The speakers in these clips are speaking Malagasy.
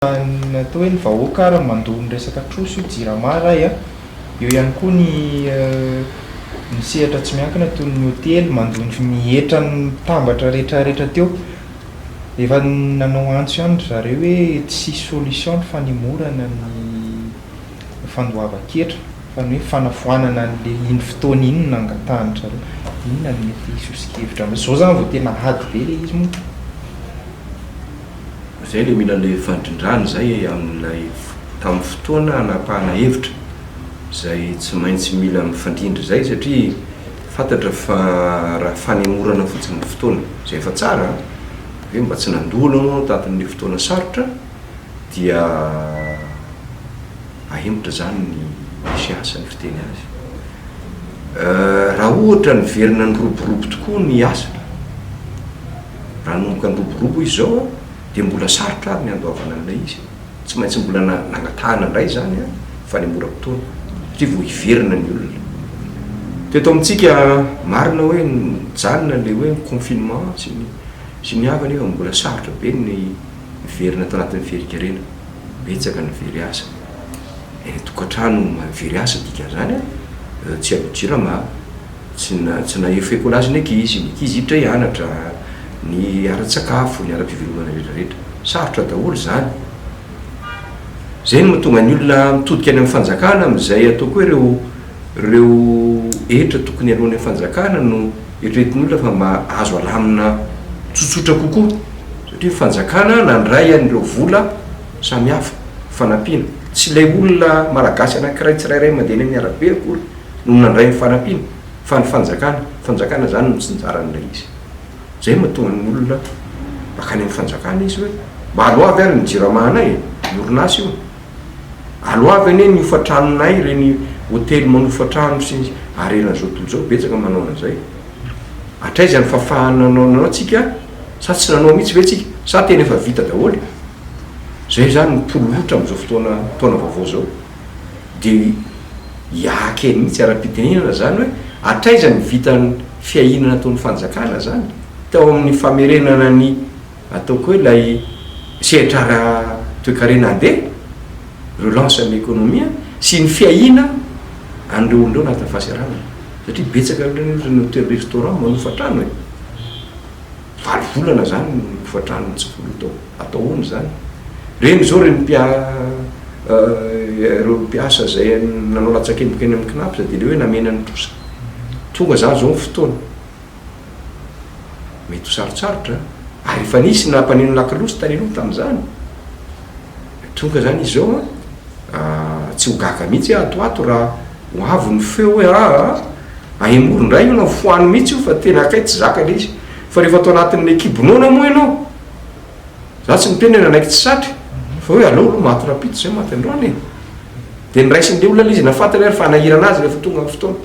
Ny atao hoe ny vahoaka ary mandoa ny resaka trosa io jirama ray a! Eo ihany koa ny ny sehatra tsy miankina toy ny hotely mandoa ny hetra mitambatra rehetra rehetra teo. Efa nanao antso ihany ry zareo hoe tsisy solution ny fanemorana ny fandoavan-ketra fa ny hoe fanafoanana an'le iny fotoana iny no nangatahan-dry zareo. Inona no mety soso-kevitra amin'izao? Izao izany vao tena ady be ilay izy moa. Zay le mila le fandrindrana zay amin'ilay tamin'ny fotoana hanapahana hevitra zay tsy maintsy mila mifandrindra zay satria fantatra fa raha fanemorana fotsiny ny fotoana zay efa tsara an, hoe mba tsy nandoa aloha anao tatin'le fotoana sarotra dia ahemotra zany ny échéance ny fiteny azy. Raha ohatra niverina niroborobo tokoa ny asa, raha nanomboka niroborobo izy izao dia mbola sarotra ary ny handoavana an'ilay izy. Tsy maintsy mbola nangatahana indray izany fanemoram-potoana satria vao hiverina ny olona. Teto amintsika marina hoe nijanona ilay hoe confinement sy ny sy ny hafa nefa mbola sarotra be ny niverina tao anatin'ny fierikerena. Betsaka ny very asa. Any an-tokantrano very asa dikan'izany an, tsy aloha jirama, tsy tsy nahefa écolage ny ankizy, ny ankizy hiditra hianatra, ny ara-tsakafo, ny ara-pivelomana rehetra rehetra. Sarotra daholo izany. Izay no mahatonga ny olona mitodika any amin'ny fanjakana amin'izay ataoko hoe ireo ireo hetra tokony aloan'ny fanjakana no eritreretin'ny olona fa mba azo alamina tsotsotra kokoa satria ny fanjakana nandray an'ireo vola samihafa, fanampiana. Tsy ilay olona malagasy anankiray tsirairay mandeha eny amin'ny arabe akory no nandray ny fanampiana fa ny fanjakana. Ny fanjakana izany no mitsinjara an'ilay izy. Izay no mahatonga ny olona mankany amin'ny fanjakana izy hoe mba aloavy ary ny jirama anay e, ny orinasa io. Aloavy anie ny hofan-tranonay ireny hotely manofa trano sy ny harenan'izao tontolo izao, betsaka manao an'izay. Hatraiza ny fahafahana nanao nanao tsika sa tsy nanao mihitsy ve tsika sa tena efa vita daholo? Zay zany ny tolotra amin'izao fotoana taona vaovao zao. Dia hiahy kely mihitsy ara-pitenenana zany hoe hatraiza ny vitan'ny fiahiana nataon'ny fanjakana zany tao amin'ny famerenana ny ataoko hoe ilay sehatra ara-toekarena handeha, relance an'ny économie, sy ny fiahiana an'ireo olona ireo anatin'ny fahasahiranana. Satria betsaka amin'ireny ohatra ny hôtel restaurant manofa trano e! Valo volana zany ny hofantrano tsy voaloa tao. Atao ahoana izany? Ireny izao ireny mpia ireo mpiasa izay nanao latsakemboka eny amin'ny Cnaps dia ilay hoe namena ny trosa. Tonga izany izao ny fotoana. Mety ho sarotsarotra ary efa nisy nampaneno lakolosy tany aloha tamin'izany. Tonga izany izy izao an, tsy ho gaga mihitsy aho ato ato raha ho avy ny feo hoe aa ahemory indray io na foano mihitsy io fa tena kay tsy zaka ilay izy. Fa rehefa ato anatin'ilay kibo noana moa ianao, za tsy miteny hoe nanaiky tsy satry, fa hoe aleo aloha maty rahampitso zay maty androany e. Dia noraisin'ilay olona ilay izy, na fantany ary fa hanahirana azy rehefa tonga ny fotoana.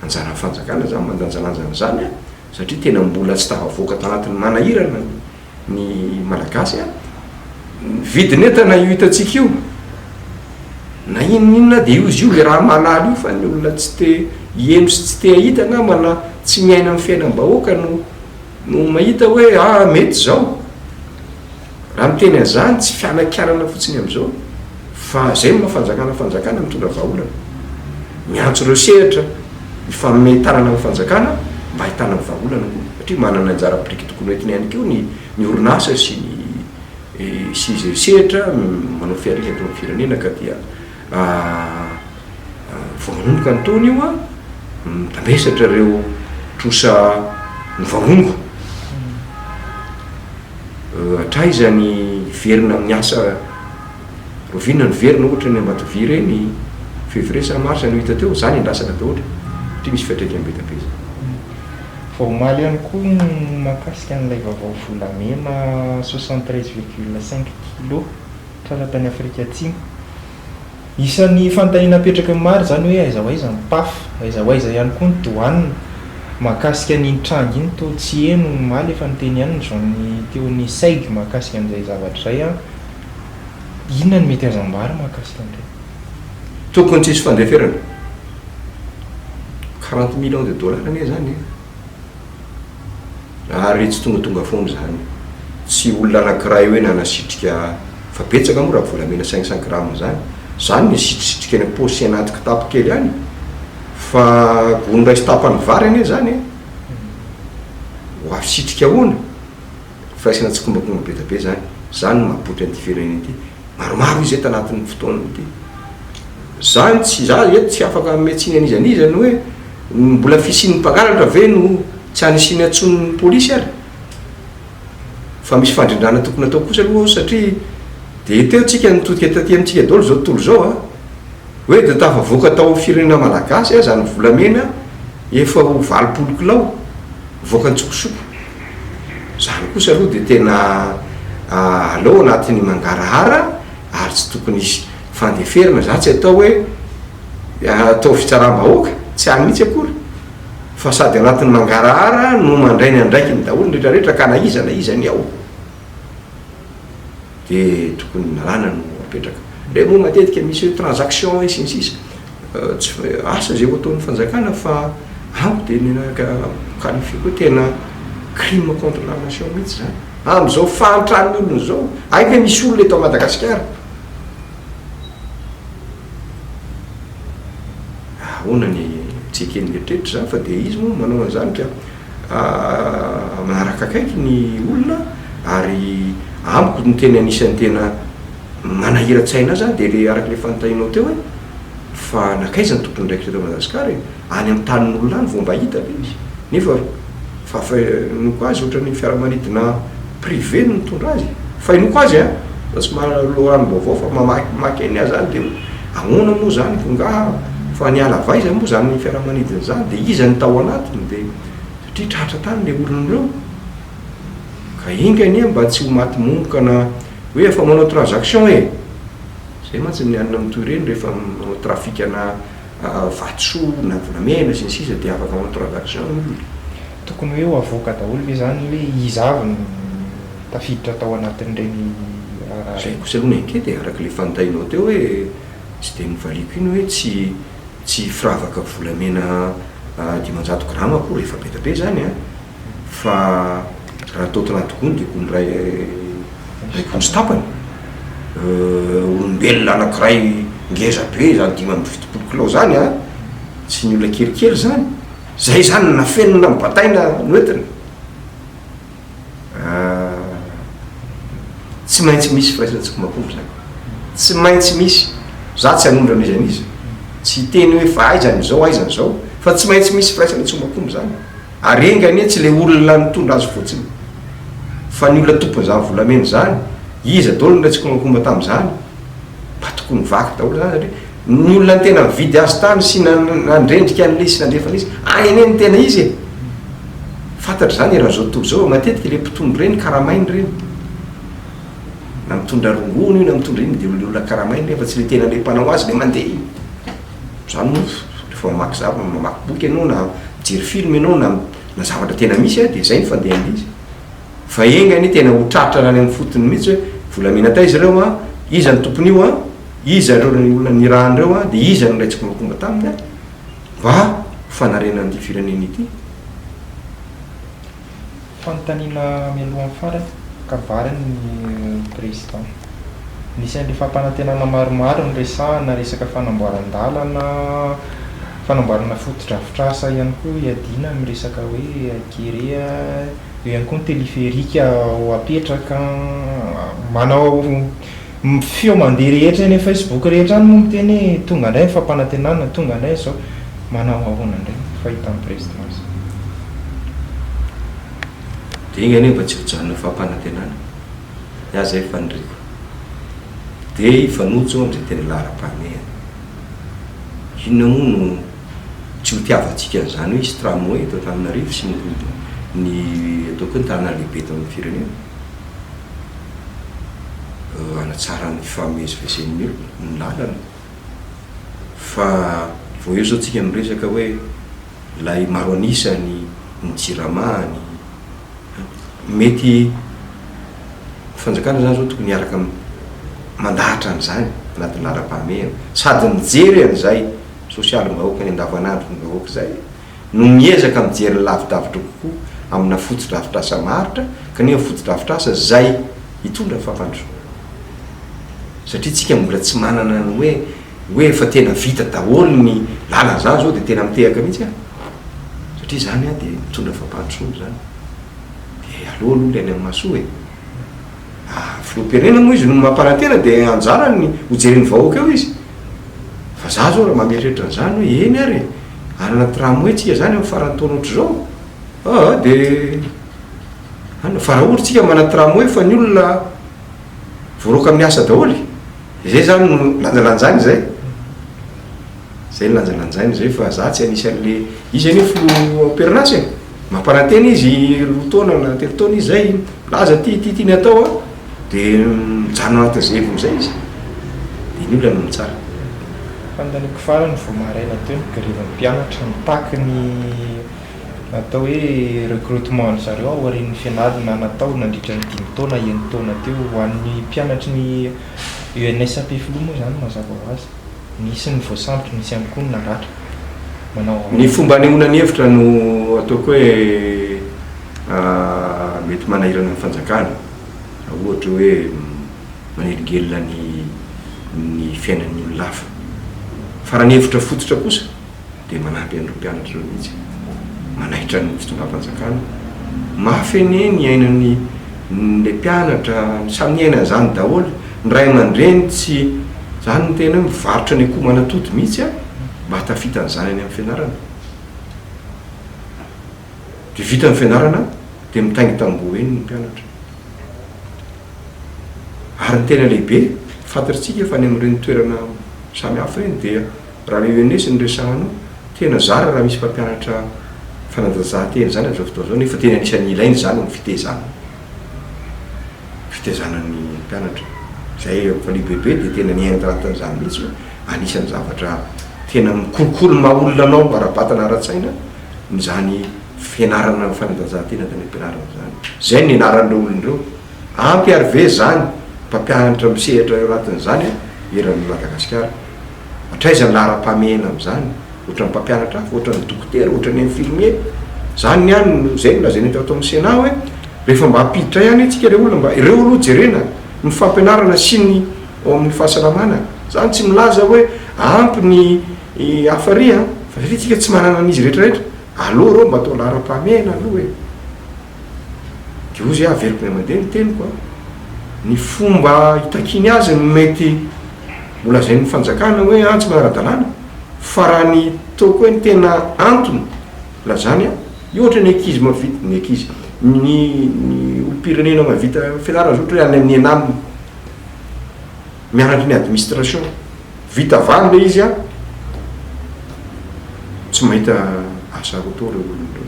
Anjaran'ny fanjakana izany mandanjalanja an'izany an, satria tena mbola tsy tafavoaka tanatin'ny manahirana ny Malagasy an. Ny vidin'entana io hitantsika io, na inona inona dia io izy io, le raha mahalala io fa ny olona tsy te hiheno sy tsy te hahita angamba na tsy miaina amin'ny fiainam-bahoaka no no mahita hoe ah mety izao. Raha miteny an'izany tsy fianakianana fotsiny amin'izao fa izay no maha fanjakana fanjakana mitondra vahaolana. Miantso ireo sehatra hifanome tanana amin'ny fanjakana mba ahitana ny vahaolana koa satria manana anjara biriky tokony hoentiny ihany koa ny ny orinasa sy ny sy izay sehatra manao fihariana eto amin'ny firenena ka dia vao manomboka ny taona io an, mitambesatra ireo trosa mivangongo. Hatraiza ny hiverina amin'ny asa, rahoviana ny hiverina ohatra ny Ambatovy ireny, février sa mars no hita teo, izany andrasana daholo satria misy fiantraikany be dia be izany. Vao omaly ihany koa ny mahakasika an'ilay vaovao volamena 73,5 kilos tratra tany Afrika Atsimo. Isan'ny fanontaniana apetraky ny maro izany hoe aiza ho aiza ny Paf, aiza ho aiza ihany koa ny Douane. Mahakasika an'iny tranga iny toa tsy heno omaly efa niteny ihany ny Jean ny teo ny Seg mahakasika an'izay zavatra izay an. Inona no mety azo ambara mahakasika an'ireny? Tokony tsisy fandeferana. 40 millions de dollars anie zany e! Ary tsy tongatonga foana izany. Tsy olona anankiray hoe nanasitrika fa betsaka moa raha volamena 500 grammes zany. Zany ny asitrisitrika any am-paosy sy anaty kitapo kely any fa gony iray sy tapany vary anie zany e! Ho asitrika ahoana? Firaisana tsikombakomba be dia be zany. Zany no mahapoitra an'ity firenena ity. Maromaro izy eto anatin'ny fotoana ity. Zany tsy, za eto tsy afaka hanome tsiny an'iza n'iza ny hoe mbola fisian'ny mpangalatra ve no tsy anisiana intsony ny polisy ary? Fa misy fandrindrana tokony atao kosa aloha ao satria dia teo tsika nitodika taty amintsika daholo izao tontolo izao a! Hoe dia tafavoaka tao firenena malagasy aza ny volamena efa ho 80 kilao mivoaka an-tsokosoko. Izany kosa aloha dia tena aleo anatin'ny mangarahara ary tsy tokony hisy fandeferana. Za tsy atao hoe atao fitsaram-bahoaka, tsy any mihitsy akory fa sady anatin'ny mangarahara no mandray ny andraikiny daholo ny rehetra rehetra ka na iza na iza ny ao dia tokony lalàna no apetraka. Indray moa matetika misy hoe transaction sy ny sisa, tsy asa izay ho ataon'ny fanjakana fa amiko dia ny qualifieko hoe tena crime contre la nation mihitsy izany. Amin'izao fahantran'ny olona izao, hay ve misy olona eto Madagasikara? Ahoana ny tsy eken'ny eritreritra izany fa dia izy moa manao an'izany ka manaraka akaiky ny olona ary amiko ny tena anisan'ny tena manahiran-tsaina ahy izany dia ilay araka ilay fanontanianao teo hoe fa nankaiza ny tompon'andraikitra eto Madagasikara e? Any amin'ny tanin'olona any vao mba hita ve izy? Nefa fa fahenoako azy ohatran'ny fiaramanidina privé no nitondra azy. Fahenoako azy an! Za tsy mahalala loharanom-baovao fa mamakimaky eny aho zany dia hoe ahoana moa zany ko ngaha fa niala avy aiza moa zany fiaramanidina zany dia iza no tao anatiny dia satria tratra tany le olona ireo. Ka enga anie mba tsy ho maty momoka na hoe efa manao transaction e! Zay mantsy ny anona mitohy ireny rehefa manao trafic-na vatosoa na volamena sy ny sisa dia afaka manao transaction ny olona. Tokony hoe ho avoaka daholo ve izany hoe iza avy no tafiditra tao anatin'ireny raharaha Izay ireny? kosa aloha ny enquete e, araka ilay fanontanianao teo hoe tsy dia novaliako iny hoe tsy tsy firavaka volamena 500 grama akory efa be dia be izany an! Fa raha atao tanaty gony dia gony iray iray gony sy tapany. Olombelona anakiray ngeza be izany 75 kilao izany an, tsy ny olona kelikely izany. Zay izany no nafenina nobataina noentina. Tsy maintsy misy firaisana tsikombakomba izany. Tsy maintsy misy. Za tsy hanondro an'iza n'iza. Tsy hiteny hoe fa aiza ny izao aiza ny izao. Fa tsy maintsy misy firaisana tsikombakomba izany. Ary enga anie tsy le olona nitondra azy fotsiny fa ny olona tompon'izany volamena izany, iza daholo no niray tsikombakomba tamin'izany? Mba tokony vaky daholo izany satria ny olona tena nividy azy tany sy nandrendrika an'ilay izy sy nandefa an'ilay izy, any anie ny tena izy e! Fantatra izany eran'izao tontolo izao fa matetika ilay mpitondra ireny karamainy ireny, na mitondra rongony io na mitondra inona dia olona karamainy ireny fa tsy ilay tena ilay mpanao azy ilay mandeha iny. Zany moa rehefa mamaky zava, mamaky boky ianao na mijery film ianao na na zavatra tena misy a dia zay ny fandehan'ilay izy. Fa enga anie tena ho tratra any amin'ny fotony mihitsy hoe volamena taiza ireo a, iza no tompon'io a, iza ireo olona nirahana ireo a, dia iza no niray tsikombakomba taminy a, mba ho fanarenana an'ity firenena ity. Fanontaniana mialohan'ny farany, kabarin'ny Président. Nisy an'ilay fampanantenana maromaro niresahana resaka fanamboaran-dalana, fanamboarana fotodrafitrasa ihany koa hiadiana amin'ny resaka hoe kere, eo ihany koa ny téléphérique ho apetraka, manao feo mandeha rehetra eny amin'ny Facebook rehetra any moa miteny hoe tonga indray ny fampanantenana, tonga indray izao. Manao ahoana indray ny fahitan'ny Président azy? Dia enga anie mba tsy ho janona fampanantenana. Ny ahy izay faniriako. Dia hifanojo amin'izay tena laharam-pahamehana. Inona moa no tsy ho tiavantsika an'izany hoe hisy tramway eto Antananarivo sy ny ny ataoko hoe ny tanàna lehibe eto amin'ny firenena? Hanatsara ny fifamezivezen'ny olona, ny lalana. Fa vao eo izao tsika miresaka hoe ilay maro an'isa ny ny jirama, ny mety fanjakana izany izao tokony hiaraka mandahatra an'izany anatin'ny laharam-pahamehana sady mijery an'izay sosialim-bahoaka ny andavanandron'ny vahoaka izay no miezaka mijery ny lavidavitra kokoa amina fotodrafitrasa maharitra. Kanefa fotodrafitrasa izay hitondra fampandrosoana. Satria tsika mbola tsy manana ny hoe hoe efa tena vita daholo ny lalana zany zao dia tena mitehaka mihitsy aho. Satria izany dia mitondra fampandrosoana izany. Dia aleo aloha ilay any amin'ny mahasoa e. Ah, filoham-pirenena moa izy no mampanantena dia anjarany ny ho jeren'ny vahoaka eo izy. Fa za zao raha mba mieritreritra an'izany hoe eny ary e, hanana tramway tsika zany amin'ny faran'ny taona ohatr'izao, aa dia An, fa raha ohatra tsika manana tramway fa ny olona voaroaka amin'ny asa daholo e, izay zany no lanjalanjaina izay. Zay no lanjalanjaina izay fa za tsy anisan'le, izy anie filoha am-perinasa e, mampanantena izy roa taona na telo taona izy zay, milaza ty ty ty ny atao an, de mijanona anatin'izay heviny izay izy, de ny olona no mitsara. Fanontaniako farany, vao maraina teo ny grevin'ny mpianatra mitaky ny atao hoe recrutement an-dry zareo aorian'ny fianarana natao nandritra ny dimy taona, enin-taona teo ho an'ny mpianatry ny ENS Ampefiloha moa izany mazava ho azy. Nisy ny voasambotra, nisy ihany koa ny naratra. Manao ahoana? Ny fomba anehoana ny hevitra no ataoko hoe mety manahirana ny fanjakana, raha ohatra hoe manelingelina ny ny fiainan'ny olona hafa. Fa raha ny hevitra fototra kosa dia manampy an'ireo mpianatra ireo mihitsy, manaitra ny fitondram-panjakana. Mafy anie ny iainan'ny ilay mpianatra, samy niaina an'izany daholo, ny ray aman-dreny tsy, izany no tena hoe mivarotra ny akoho manatody mihitsy an, mba hahatafita ny zanany amin'ny fianarana. Dia vita ny fianarana dia mitaingin-tamboho eny ny mpianatra. Ary ny tena lehibe, fantatr'tsika fa any amin'ireny toerana samy hafa ireny dia Raha ny UNS no resahanao, tena zara raha misy mpampianatra fanatanjahantena izany amin'izao fotoana izao nefa tena anisan'ny ilaina izany amin'ny fitaizana, fitaizana ny mpianatra. Izay efa lehibebe dia tena niaina tanatin'izany mihitsy hoe anisan'ny zavatra tena mikolokolo ny maha olona anao ara-batana ara-tsaina izany fianarana fanatanjahantena tany am-pianarana izany. Izay no nianaran'ireo olona ireo. Ampy ary ve izany mpampianatra misehatra eo anatin'izany eran'i Madagasikara? Hatraiza ny laharam-pahamehana amin'izany? Ohatran'ny mpampianatra hafa, ohatran'ny dokotera, ohatran'ny infirmier. Izany ny ahy no, izay no lazainay tato amin'ny Sénat hoe rehefa mba hampiditra ihany antsika ireo olona mba, ireo aloha jerena, ny fampianarana sy ny ao amin'ny fahasalamana. Izany tsy milaza hoe ampy ny hafa ary an, fa satria tsika tsy manana an'izy rehetra rehetra, aleo ireo mba atao laharam-pahamehana aloha e. Dia hoy izy, averiko indray mandeha ny teniko an, ny fomba hitakiany azy no mety ho lazain'ny fanjakana hoe an tsy manara-dalàna, fa raha ny ataoko hoe ny tena antony ilazany an, io ohatra ny ankizy mahavita, ny ankizy, ny ny olom-pirenena mahavita fianarana zao ohatra hoe any amin'ny ENAM, mianatra ny administration, vita valo ilay izy an, tsy mahita asa atao ireo olona ireo.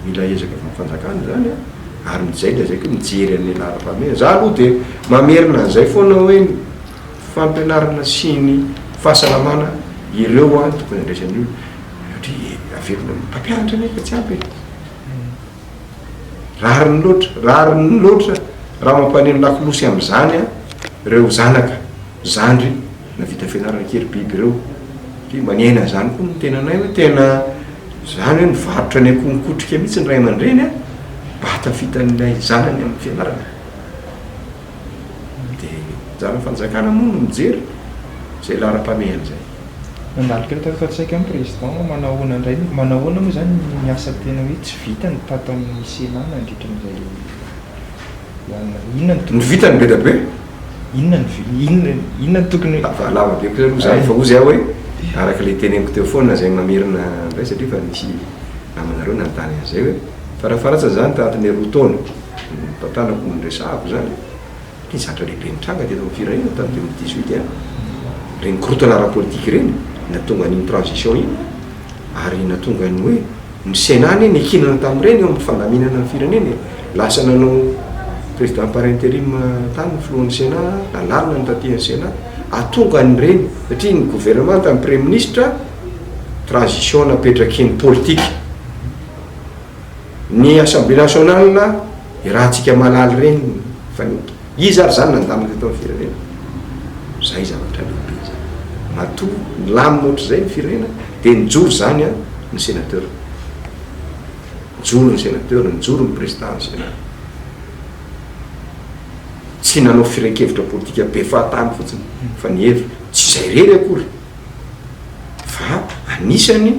Mila ezaka avy amin'ny fanjakana izany an, ary izay lazaiko hoe mijery an'ilay laharam-pahamehana. Za aloha dia mamerina an'izay foana hoe ny fampianarana sy ny fahasalamana ireo an tokony andraisan'ny olona satria averina amin'ny mpampianatra anie ka tsy ampy e. Rariny loatra, rariny loatra raha mampaneno lakolosy amin'izany an ireo zanaka zandry navita fianarana kely biby ireo. Satria mba niaina an'izany koa ny tenanay hoe tena izany hoe nivarotra ny akoho nikotrika mihitsy ny ray aman-dreny an, mba hahatafita an'ilay zanany amin'ny fianarana. Dia anjaran'ny fanjakana moa no mijery izay laharam-pahamehana izay. Nandalo kely tato an-tsaiko ihany Président, manao ahoana indray, manao ahoana moa izany ny asa tena hoe tsy vitany tato amin'ny Sénat nandritra an'izay Inona no tokony. Ny vitany be dia be. Inona no inona inona no tokony. Lava lava be kosa aloha izany fa hozy aho hoe araka ilay teneniko teo foana izay mamerina indray satria efa nisy namanareo nanontany an'izay hoe farafaharatsiny izany tanatin'ilay roa taona nitantanako no niresahako izany ny zavatra lehibe nitranga teto amin'ny firenena tamin'ny 2018 an, ireny korontana ara-politika ireny nahatonga an'iny transition iny ary nahatonga ny hoe Ny Sénat anie niankinana tamin'ireny eo amin'ny fandaminana ny firenena e. Lasa nanao président par intérim tany ny filohan'ny Sénat, nalalina ny taty amin'ny Sénat, ahatonga an'ireny, satria ny gouvernement tamin'ny praiminisitra, transition napetraky ny politika. Ny assemblée nationale, iarahantsika mahalala ireny fa ny, iza ary izany nandamina teto amin'ny firenena? Izay zavatra lehibe izany. Matoa nilamina ohatr'izay ny firenena dia nijoro izany an. ny sénateur. Nijoro ny sénateur, nijoro ny président ny sénat. Tsy nanao firehan-kevitra politika be fahatany fotsiny fa nihevitra, tsy izay irery akory fa anisany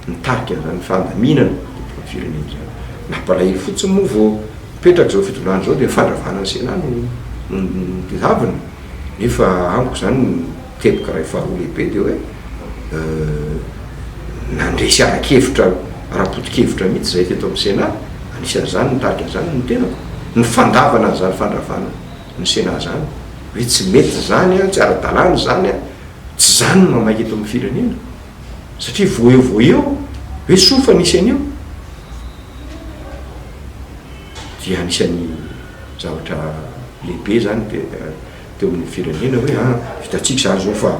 nitarika an'izany fandaminana teto amin'ny firenena izany. Nampalahelo fotsiny moa vao mipetraka izao fitondrana izao dia fandravana ny Sénat no no notadiavina nefa amiko izany ny teboka iray faharoa lehibe dia hoe nandresy ara-kevitra, ara-poto-kevitra mihitsy izahay teto amin'ny Sénat, anisan'izany nitarika an'izany ny tenako, ny fandavana an'izany fandravana ny Sénat izany, hoe tsy mety izany an, tsy ara-dalàna izany an, tsy izany no mamaika eto amin'ny firenena, satria vao eo vao eo, hoe soa fa nisy an'io, dia anisan'ny zavatra lehibe izany teo amin'ny firenena hoe an, vitantsika izany izao fa.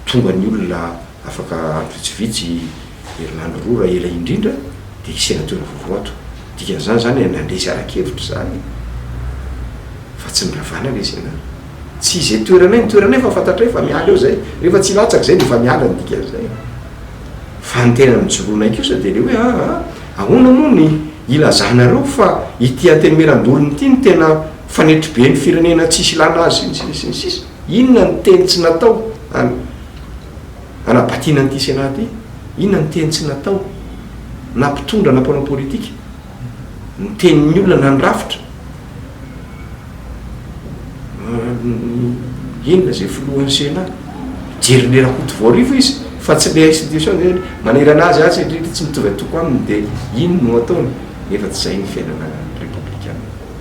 Tonga ny olona afaka andro vitsivitsy, herinandro roa raha ela indrindra, dia hisy senatora vaovao ato. Dikan'izany izany nandresy ara-kevitra izany fa tsy niravana ilay Sénat. Tsy izay toeranay, ny toeranay efa fantatray fa miala eo izay. Rehefa tsy hilatsaka izay dia efa miala ny dikan'izay. Fa ny tena nijoroanay kosa dia ilay hoe aa, ahoana moa ny ilazanareo fa ity Antenimierandoholona ity no tena fanetriben'ny firenena tsisy ilana azy sy ny sisa sy ny sisa. Inona ny teny tsy natao an anabatiana an'ity Sénat ity? Inona ny teny tsy natao na mpitondra na mpanao politika? Ny tenin'ny olona na ny rafitra? Inona izay filohan'ny Sénat? Mijery le Rakotovoarivo izy fa tsy le institution zay manerana azy atsy indrindra tsy mitovy antoko aminy dia ino no ataony? Nefa tsy izay ny fiainana.